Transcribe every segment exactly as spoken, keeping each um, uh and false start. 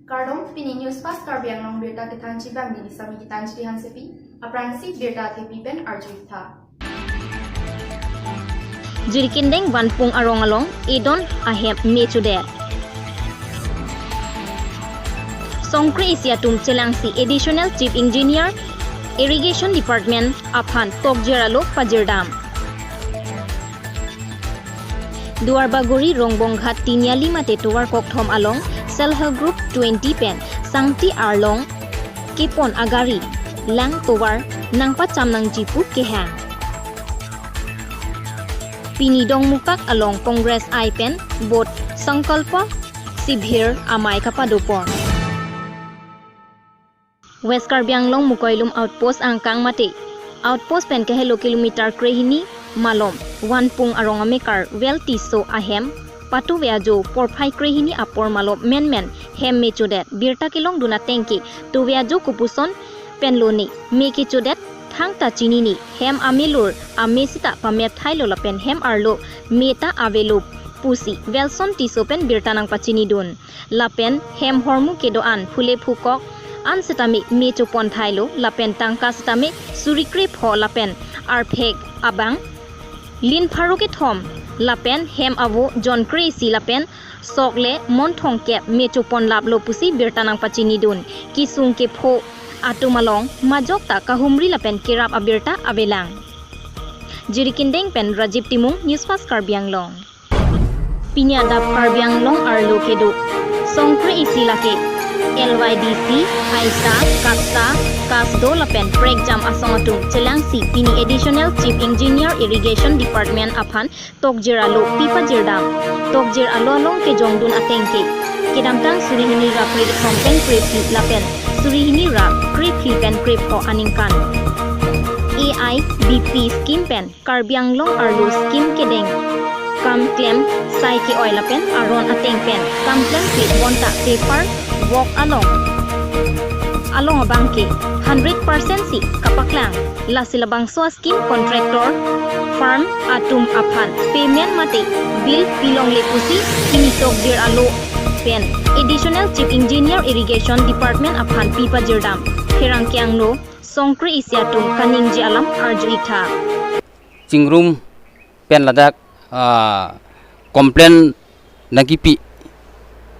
Kardom, pini News Fast Karbi Anglong birta kethanji abang neli Sami Gitanjali Hansepi, aphrangsi birta athepi pen arju-ik tha. Jirikindeng Vanpung arong along edon ahem me chodet. Songkre isi atum chelangsi Additional Chief Engineer Irrigation Department aphan tokjir alo pajirdam. Duarbagori Rongbonghat Tiniali mate tovar kokthom along Self Help Group twenty pen sangti arlong kepon agari lang tovar nangpacham nangji pu kehang. Pini Dongmukak along Congress I pen vote Sankalpa Sibhir amei kapadopon. West Karbi Anglong Mukoilum Outpost angkang mate outpost pen kahelo kilometer krehini malom Vanpung arong amekar Well Tisso ahem patuve ajo porphai krehini apor malom menmen hem me chodet. Birta kelongdun ateng ke tuve ajo kopuson pen lone me kechodet thangta chinine, hem amelur ame sita pamep thailo lapen hem arlo me ta avelo pusi Welson Tisso pen birta nangpachinidun. Lapen hem hormu kedo-an phule phukok an sitame me chopon thailo lapen tangka sitame suri krepho lapen arphek abang lin pharo kethom lapen hem avo jon kre-isi lapen sok le mon thomkep me chopon laplo pusi birta nangpachinidun. Kesung kepho atum along majok ta kahumri lapen kerap abirta avelang. Jirikindeng pen Rajiv Timung, News Fast Karbi Anglong. Pini adap Karbi Anglong arlo kedo Songkre isi lake L Y D C, Aisa, Kapsa, Kasdo lapen prekjam asong atum chelangsi pini Additional Chief Engineer Irrigation Department aphan tokjir alo pipajirdam. Tokjir alo along kejongdun ateng ke kedamtang suri hini ra kre-kethom pen kre-phli lapen suri hini ra kre-phli pen krepho aningkan A I B P scheme pen Karbi Anglong arlo scheme kedeng kam klem sai ke-oi lapen aron ateng pen kam klemkle bonta paper work along along abang ke hundred percent si kapaklang. Lasi labangso a-scheme contractor firm atum aphan payment mate bill pilongle pusi pini tokjir alo pen Additional Chief Engineer Irrigation Department aphan pipajirdam. Pherangke angno Songkre isi atum kaningje alam arju-ik tha. Chingrum pen ladak, ah, complain nangkipi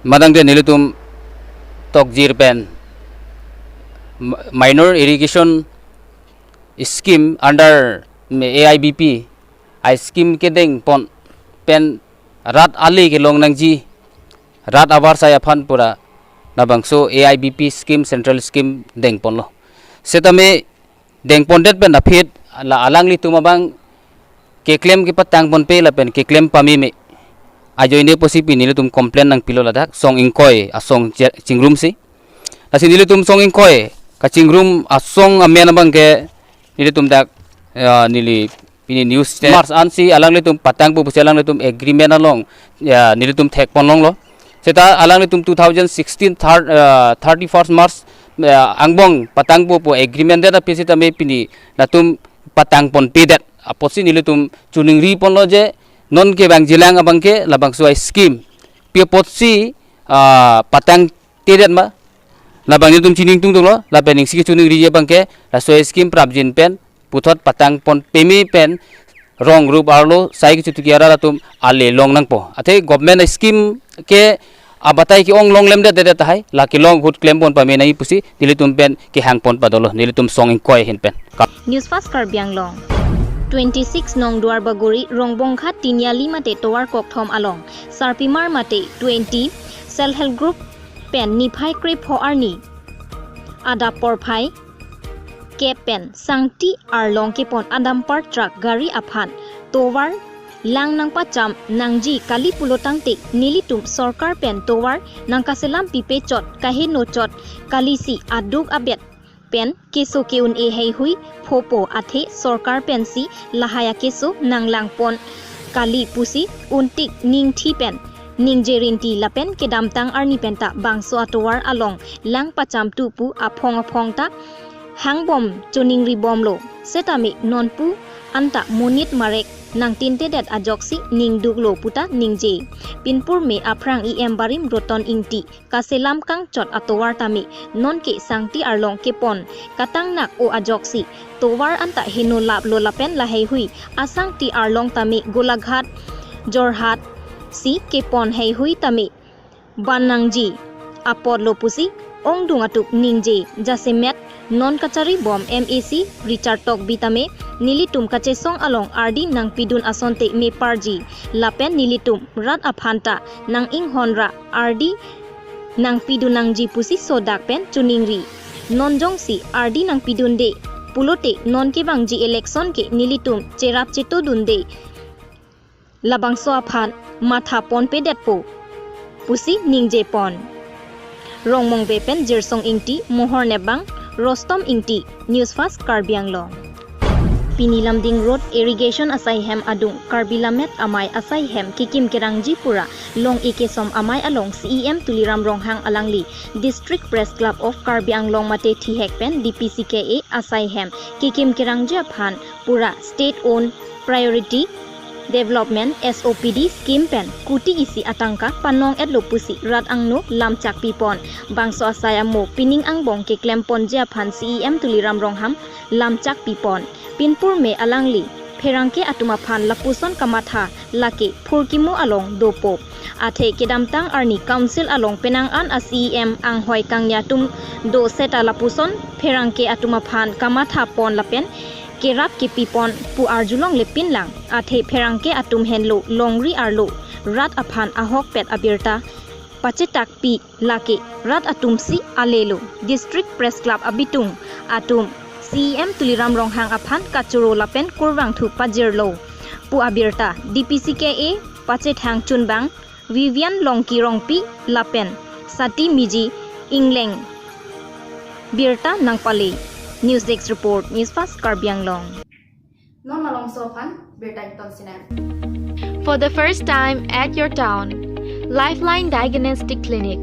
madang de nelitum tokjir pen m-, minor irrigation scheme under A I B P a-scheme kedengpon pen rat ale kelong nangji, rat avarsai aphan pura labangso A I B P scheme, central scheme dengponlo. Setame dengpondet pen aphi la alanglitum abang keklem kepatangponpe lapen keklem pameme ajoine pusi pini nelitum complain nangpilo ladak song ingkoi asong che-, chingrumsi. Lasi nelitum song ingkoi kachingrum asong amen abang ke nelitum dak, ya, neli pini news channel March ansi alanglitum patangpo pusi alanglitum agreement along, ya, nelitum thekponlonglo. Seta alanglitum two thousand sixteen third, uh, thirty-first March, uh, angbong patangpo pu agreement det aphi sitame pini latum patangponpedet apotsi nelitum chiningriponlo je non ke bang jilang abang ke labangso a-scheme pi apotsi, uh, patangtedet ma labang nelitum chiningtungtunglo lapen isi kechiningri abang ke laso a-scheme prapjin pen puthot patangpon peme pen rong rup arlo sai kechutuki arat atum ale long nangpo. Athe government scheme ke abatai ke-ong longlemdet dedet tahai, la kelong ahut klempon pame nai pusi nelitum pen kehangpon padolo, nelitum song ingkoi ahin pen. Ka- News Fast Karbi Anglong. Twenty-six nong Duarbagori Rongbonghat Tiniali mate tovar kokthom along sarpimar mate twenty Self Help Group pen niphai krepho arni adap porphai kep pen sangti arlong kepon a-dumper truck gari aphan tovar lang nangpacham nangji kali pulo tangte nelitum sorkar pen tovar nangkaselam pipe chot kaheno chot kalisi aduk abet pen keso ke-un-e heihui phopo athe sorkar pensi lahai akeso nanglangpon kali pusi untik ningthi pen ningje rinti lapen kedamtang arni penta bangso atovar along lang pachamthu pu aphong aphong ta hangbom choningri bomlo setame nonpu anta monit marek nangtintedet ajoksi ningduklo puta ningje. Pinpur me aphrang E M barim Roton Ingti kaselam kangchot atovar tame nonke sangti arlong kepon katangnak o ajoksi tovar anta heno laplo lapen laheihui asangti arlong tame Golaghat, Jorhat si kepon heihui tame ban nangji apotlo pusi ongdung atum ningje. Jasemet non kachari bom M A C Richard Tokbi tame nelitum kachesong along ardi nangpidun asonte meparji lapen nelitum rat aphanta nang-inghon ra ardi nangpidun nangji pusi sodak pen choningri. Non jongsi ardi nangpidunde pulote non kevangji election ke nelitum cherap chetodunde, labangso aphan matha ponpedetpo pusi ningjepon. Rongmongve pen Jirsong Ingti, Mohor Nepbang, Rostom Ingti, News Fast Karbi Anglong. Pini Lumding Road Irrigation asaihem adung Karbi Lammet Amei asaihem kekim kerangji pura long-e kesom amei along C E M Tuliram Ronghang alangli District Press Club of Karbi Anglong mate thihek pen D P C K A asaihem kekim kerangji aphan pura state owned priority development S O P D scheme pen kuti isi atangka panong-etlo pusi rat angno lamchak pipon. Bangso asai amo pining angbong keklemponji aphan C E M Tuliram Ronghang lamchak pipon. Pinpur me alangli pherangke atum aphan lapuson kamatha lake phurkimo along dopo. Athe kedamtang arni council along penang an a C E M anghoi kangni atum do seta lapuson pherangke atum aphan kamatha pon lapen kerap kepipon pu arjulongle pinlang. Athe pherangke atum henlo longri arlo rat aphan ahokpet abirta pachetakpi lake rat atumsi alelo. District Press Club abitung atum C E M Tuliram Ronghang aphan kachoro lapen kurvangthu pajirlo pu abirta D P C K A pachethang chunbang Vivian Longki Rongpi lapen Sati Miji Ingleng birta nangpale. News Desk Report, News Fast Karbi Anglong. Non malomso aphan birta ington sinem. For the first time at your town, Lifeline Diagnostic Clinic,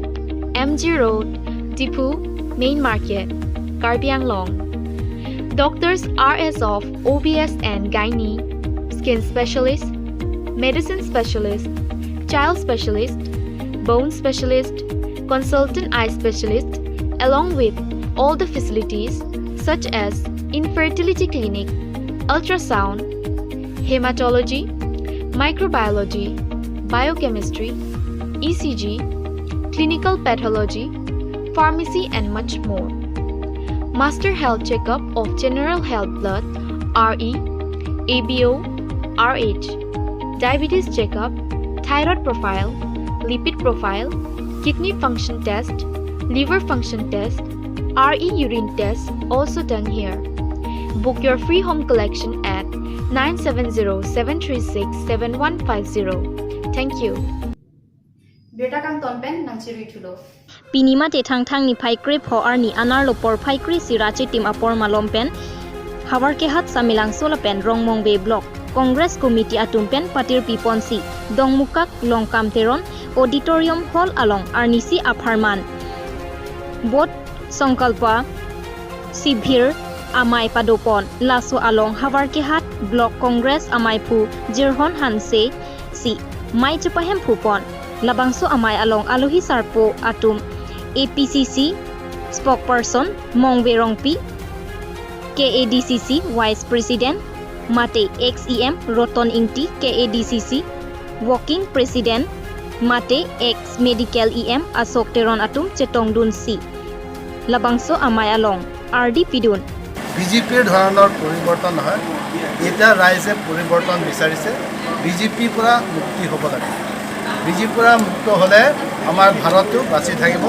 M G Road, Diphu, Main Market, Karbi Anglong. Doctors are as of O B S and Gynae, Skin Specialist, Medicine Specialist, Child Specialist, Bone Specialist, Consultant Eye Specialist, along with all the facilities such as Infertility Clinic, Ultrasound, Hematology, Microbiology, Biochemistry, E C G, Clinical Pathology, Pharmacy and much more. Master Health Checkup of General Health Blood, R E, A B O, R H, Diabetes Checkup, Thyroid Profile, Lipid Profile, Kidney Function Test, Liver Function Test, R E Urine Test also done here. Book your free home collection at nine seven zero seven three six seven one five zero. Thank you. Birta kangton pen nangchirui thulo. Pini mate Thangthang niphai krepho arni anerlo porphai kre-isi ra chitim apor malom pen Havarkehat Samelangso lapen Rongmongve Block Congress Committee atum pen patirpi ponsi Dongmukak Longkam Teron Auditorium Hall along arnisi apharman Vote Sankalpa Shibir amei padopon. Laso along Havarkehat Block Congress ameiphu Jirhon Hanse si mei chepahemphupon. Labangso amei along alohi sarpo atum A P C C spokesperson Mongve Rongpi, K A D C C Vice President mate ex E M Roton Ingti, K A D C C Working President mate ex Medical E M Ashok Teron atum chetongdunsi labangso amei along ardi pidun. বিজেপিৰ ধৰণৰ পৰিৱৰ্তন নহয়। এতিয়া ৰাইজে পৰিৱৰ্তন বিচাৰিছে। বিজেপিৰ পৰা মুক্তি হ'ব লাগে। বিজেপিৰ পৰা মুক্ত হ'লে আমাৰ ভাৰতটো বাচি থাকিব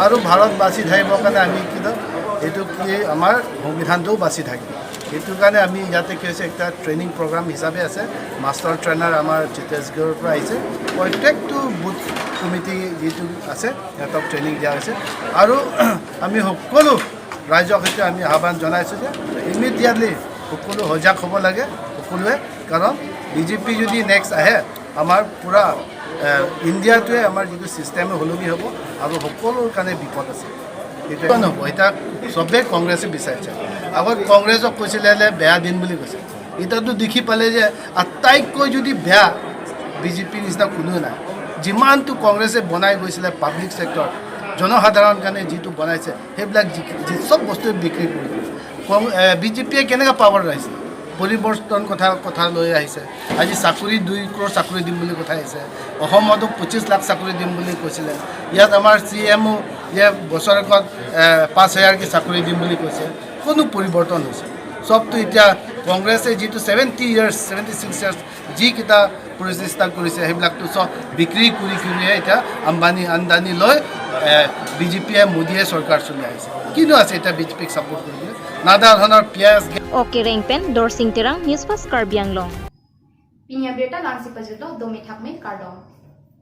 আৰু ভাৰত বাচি থাকিবৰ কাৰণে আমি কি দ-, এইটো কি আমাৰ সংবিধানটোও বাচি থাকিব। সেইটো কাৰণে আমি ইয়াতে কি হৈছে, একটা ট্ৰেইনিং প্ৰগ্ৰাম হিচাপে আছে। মাষ্টাৰ ট্ৰেইনাৰ আমাৰ ছত্তীশগড়ৰ পৰা আহিছে। প্ৰত্যেকটো বুথ কমিটি যিটো আছে সিহঁতক ট্ৰেইনিং দিয়া হৈছে। আৰু আমি সকলো ৰাইজক সৈতে আমি আহ্বান জনাইছোঁ যে ইমিডিয়েটলি সকলো সজাগ হ'ব লাগে সকলোৱে, কাৰণ বিজেপি যদি নেক্সট আহে আমাৰ পূৰা, এ, ইণ্ডিয়াটোৱে আমাৰ যিটো ছিষ্টেমে সলনি হ'ব আৰু সকলোৰ কাৰণে বিপদ আছে। এতিয়া নহ'ব, এতিয়া চবে কংগ্ৰেছে বিচাৰিছে। আগত কংগ্ৰেছক কৈছিলে যে বেয়া দিন বুলি কৈছে, এতিয়াতো দেখি পালে যে আটাইতকৈ যদি বেয়া বিজেপিৰ নিচিনা কোনো নাই। যিমানটো কংগ্ৰেছে বনাই গৈছিলে পাব্লিক ছেক্টৰ, জনসাধাৰণ কাৰণে যিটো বনাইছে, সেইবিলাক যি যি চব বস্তুৱে বিক্ৰী কৰি দিলে। কং- এ, বিজেপিয়ে কেনেকৈ পাৱাৰ আহিছে? পৰিৱৰ্তন কথা কথা লৈ আহিছে। আজি চাকৰি দুই ক্ৰ'ৰ চাকৰি দিম বুলি কথা আহিছে। অসমতো পঁচিছ লাখ চাকৰি দিম বুলি কৈছিলে। ইয়াত আমাৰ চি এমো যে বছৰেকত এ, পাঁচ হাজাৰকৈ চাকৰি দিম বুলি কৈছে। কোনো পৰিৱৰ্তন হৈছে? চবটো এতিয়া কংগ্ৰেছে যিটো seventy years, seventy six years যিকেইটা প্ৰচেষ্টা কৰিছে, সেইবিলাকতো চব বিক্ৰী কৰি কৰিহে এতিয়া আম্বানী আন্দানী লৈ বিজেপিয়ে, মোদীয়ে চৰকাৰ চলাই আছে। কিনো আছে এতিয়া বিজেপিক ছাপোৰ্ট কৰিবলৈ? নানা ধৰণৰ পিঁয়াজ, OK Reng pen Dorsing Terang, News Fast Karbi Anglong. Pini abirta la-ansi pajutlo, domi thakmi kardom.